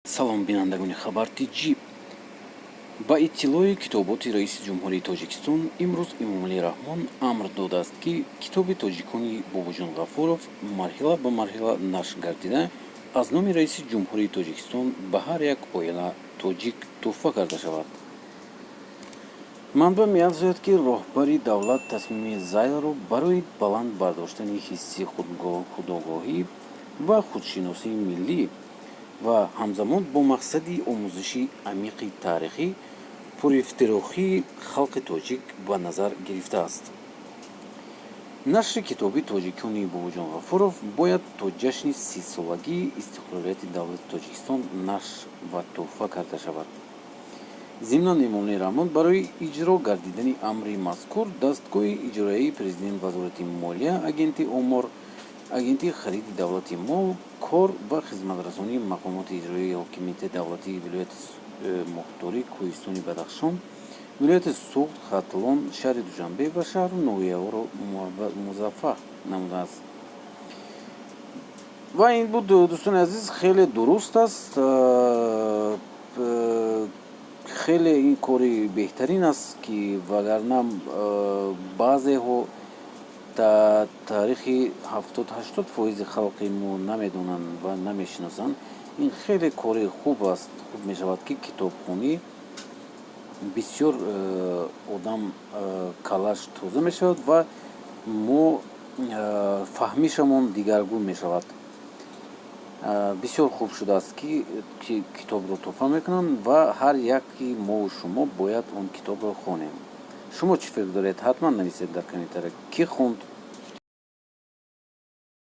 Салом, бинандагони Хабар ТҷИ. Ба иттилои китоботи раиси ҷумҳурии Тоҷикистон, имрӯз Эмомалӣ Раҳмон амр додааст, ки китоби «Тоҷикони» Бобоҷон Ғафуров марҳила ба марҳила нашр гардида, аз номи раиси ҷумҳурии Тоҷикистон ба ҳар як оила тоҷик тӯҳфа карда шавад. Манбаъ меафзояд, ки роҳбари давлат тасмими зайлро барои баланд бардоштани ҳисси худогоҳӣ ва худшиносии миллӣ ва ҳамзамон бо мақсади омӯзиши амиқи таърихи пурифтихории халқи тоҷик ба назар гирифтааст. Нашри китоби «Тоҷикони» Бобоҷон Ғафуров бояд то ҷашни 30-солагии истиқлолияти давлати Тоҷикистон нашр ва тӯҳфа карда шавад. Зимнан, Эмомалӣ Раҳмон барои иҷро гардидани амри мазкур дастгоҳи иҷроияи президент, Вазорати молия, Агентии омор, Агентии хариди давлати мол, кор ва хизматрасонии мақомоти иҷроияи ҳокимияти давлатии вилояти мухтори Кӯҳистони Бадахшон, вилояти Суғд, Хатлон, шаҳри Душанбе ва шаҳру ноҳияҳоро муваззаф намудааст. Ва ин буд, дӯстони азиз. Хеле дуруст аст, хеле ин кори беҳтарин аст, ки вагарна баъзеҳо таърихи 70-80 фоизи халқи мо намедонанд ва намешиносанд. Ин хеле кори хуб аст. Хуб мешавад, ки китобхонӣ бисёр одам каллаш тоза мешавад ва мо фаҳмишамон дигаргун мешавад. Бисёр хуб шудааст, ки китобро тӯҳфа мекунанд ва ҳар яки мову шумо бояд он китобро хонем. Шумо чӣ фикр доред? Ҳатман нависед дар комментария. Кӣ хонд?